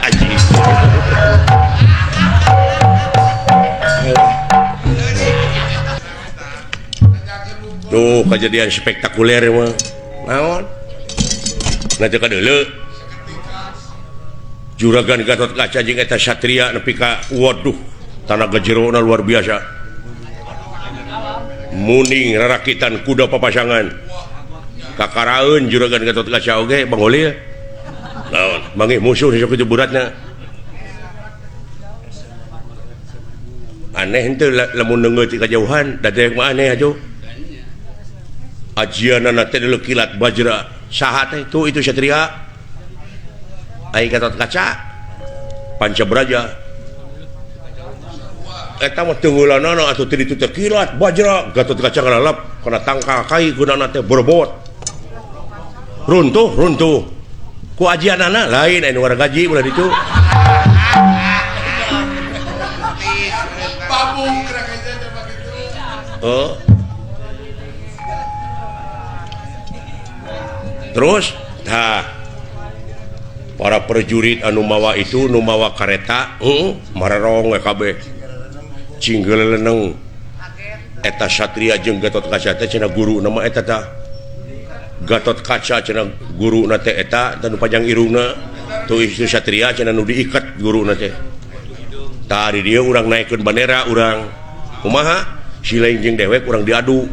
Anjing. Tuh kejadian spektakuler mah. Naon? Nanti ka deuleu. Juragan Gatot Kaca jeung eta satria nepi ka waduh, tanaga jerona luar biasa. Muning rarakitan kuda papasangan. Kakaraeun Juragan Gatot Kaca oge Bang Holil. Naon? Manggih musuh sok kitu beratna. Aneh henteu lamun neungeut ti kajauhan, da dewek mah aneh atuh. Ajianana teh deuleu kilat bajra. Saha teh tuh itu satria. Aing Gatot Kaca Panca Braja. Eta mah teungeulanana atuh teu ditu teh kilat bajra. Gatot Kaca ngalalap kana tangkal kai gunana teh berbot. Runtuh, runtuh. Ku ajianana lain anu wargaji ulah ditu. Oh. Terus tah para prajurit anu mawa itu nu mawa kareta marerong we kabeh cinggeleneng eta satria jeung Gatot Kaca teh cenah guru nama eta tah Gatot Kaca cenah guruna teh eta dan panjang irungna tuh itu satria cenah nu diikat guruna teh tah di dieu urang naikeun bandera urang kumaha si lain jeung dewek urang diadu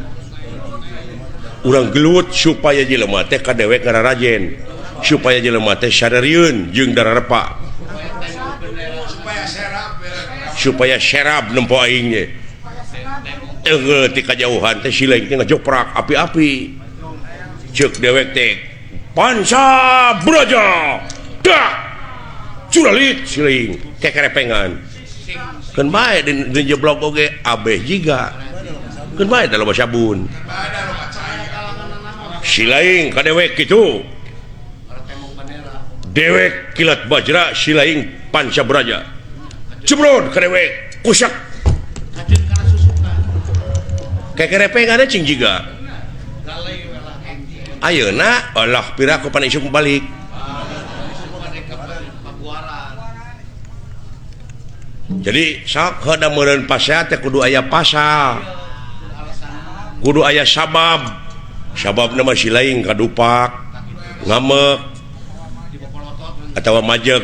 urang gelut supaya jelema teh ka dewek ngararajen supaya jelema teh sadarieun jeung dararepa supaya serab nempo aing ge teunggeul ti kajauhan teh si lain teh ngajoprak api-api ceuk dewek teh Panca Braja dak curalit si lain kekerepengan keun bae di jeblok oge abeh jiga keun bae da loba sabun si lain ka dewek kitu dewek kilat bajra si lain Panca Braja jeblon ka dewek kusak kekerepengan cing jiga ayeuna Allah piraku pan isuk balik jadi sok heuda meureun pasea teh kudu aya pasal kudu aya sabab sababna mah si lain kadupak ngamek atawa majeg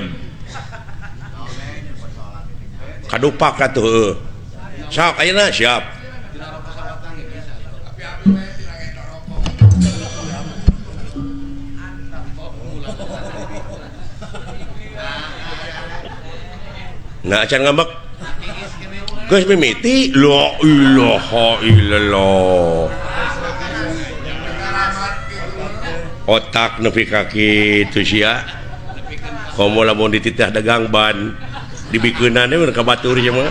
kadupak atuh heueuh sok ayeuna siap nah acan ngambek geus mimiti la ilaha illallah otak nepi ka kitu sia komo lamun dititah dagang ban dibikeunana we ka batur sia mah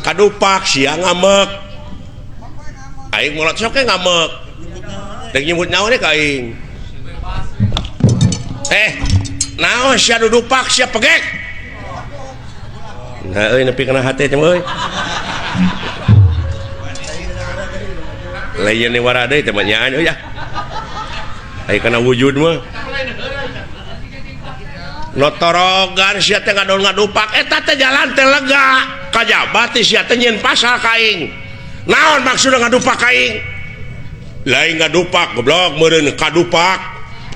kadupak sia ngambek aing molot sok ge ngambek deuk nyebut naon ka aing Naon sia dudupak sia pegek. Nah euy nepi kana hate teh euy. Lain ni wara deui teh mah nyaan euy ah. Aya kana wujud mah. Notorogan sia teh ngadon ngadupak eta teh jalan teh lega. Kajaba teh sia teh nyieun pasal ka aing. Naon maksudna ngadupak ka aing? Lain ngadupak goblok meureun kadupak.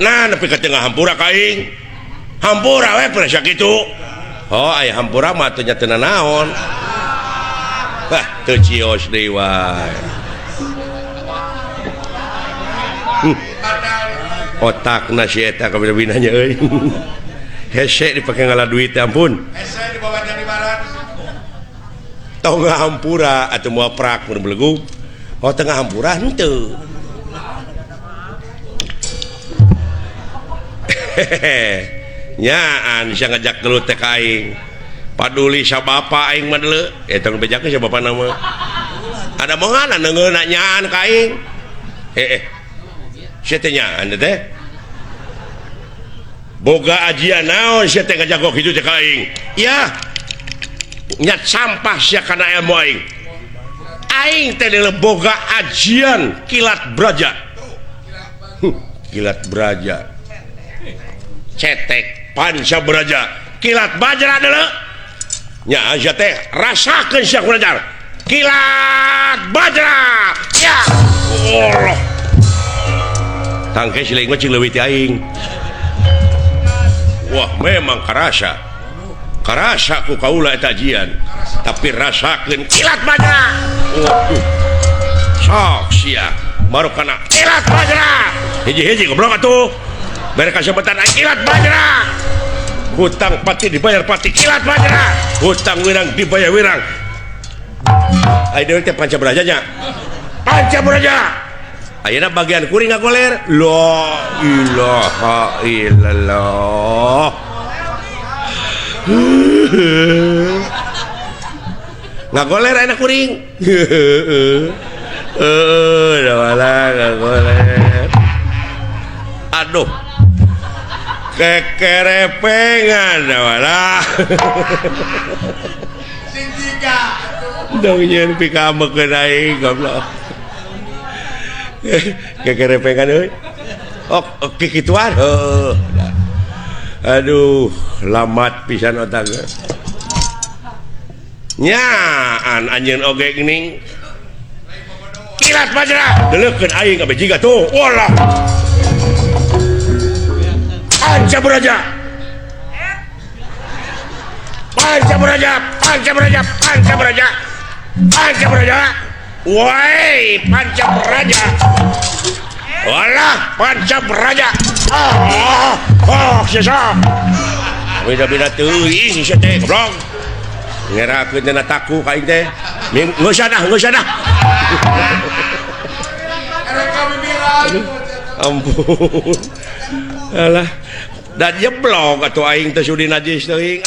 Nah nepi ka tengah hampura ka aing. Hampura we pernah sakitu. Oh aya hampura mah teu nya teu nanaon. Wah teu cios deui wae. Otakna si eta kabina-binanya euy. Hese dipake ngala duit ampun. Hese dibawa jadi barat. Tong hampura atuh moal prak mun belegug. Oh tengah hampura henteu. Hehehe. Nyaan sia ngajak gelut teh ka aing. Paduli sa bapa aing mah deuleu. Eta nu bejakeun sa bapana mah. Ada mongana neungeuna nyaan ka aing. Heeh. Sia teh nyaan teh. Boga ajian naon sia teh ngajago kitu teh ka aing. Yah. Nyat sampah sia kana ilmu aing. Aing teh deuleu boga ajian kilat braja. Kilat braja. Cetek panca braja. Kilat bajra deuleu. Nya sia teh rasakeun sia kurajar. Kilat bajra. Ya. Allah. Tangke si lain mah cing leuwih ti aing. Wah memang karasa. Karasa ku kaula eta ajian. Tapi rasakeun kilat bajra. Waduh. Sok sia baru kana kilat bajra. Hiji-hiji goblok atuh. Bere kasebetan kilat bajra. Hutang pati dibayar pati kilat bajra. Hutang wirang dibayar wirang. Ayo deui teh panca braja nya. Panca braja. Ayeuna bagian kuring ngagoler. La ilaha illallah. Ngagoler ayeuna kuring. Heuh, dah ngagoler. Aduh. Kekerepengan dah. Sing tiga. Dong nyeun pikamekeun aing goblok. Kekerepengan euy. Oh, kikituan. Heuh. Aduh, lamat pisan otak. Nyaan anjeun oge geuning. Kilat bajra, deleukeun aing kabeh jiga tuh. Walah. Panca braja. Panca braja, panca braja, panca braja. Panca braja. Woi, panca braja. Walah, panca braja. Ah, oh, sesa. Beda-beda teuing sia teh goblok. Ngerakeun dina taku ka aing teh. Geus dah, geus dah. Ampun. Alah, dan jeblok atuh aing teh sudi najis teuing.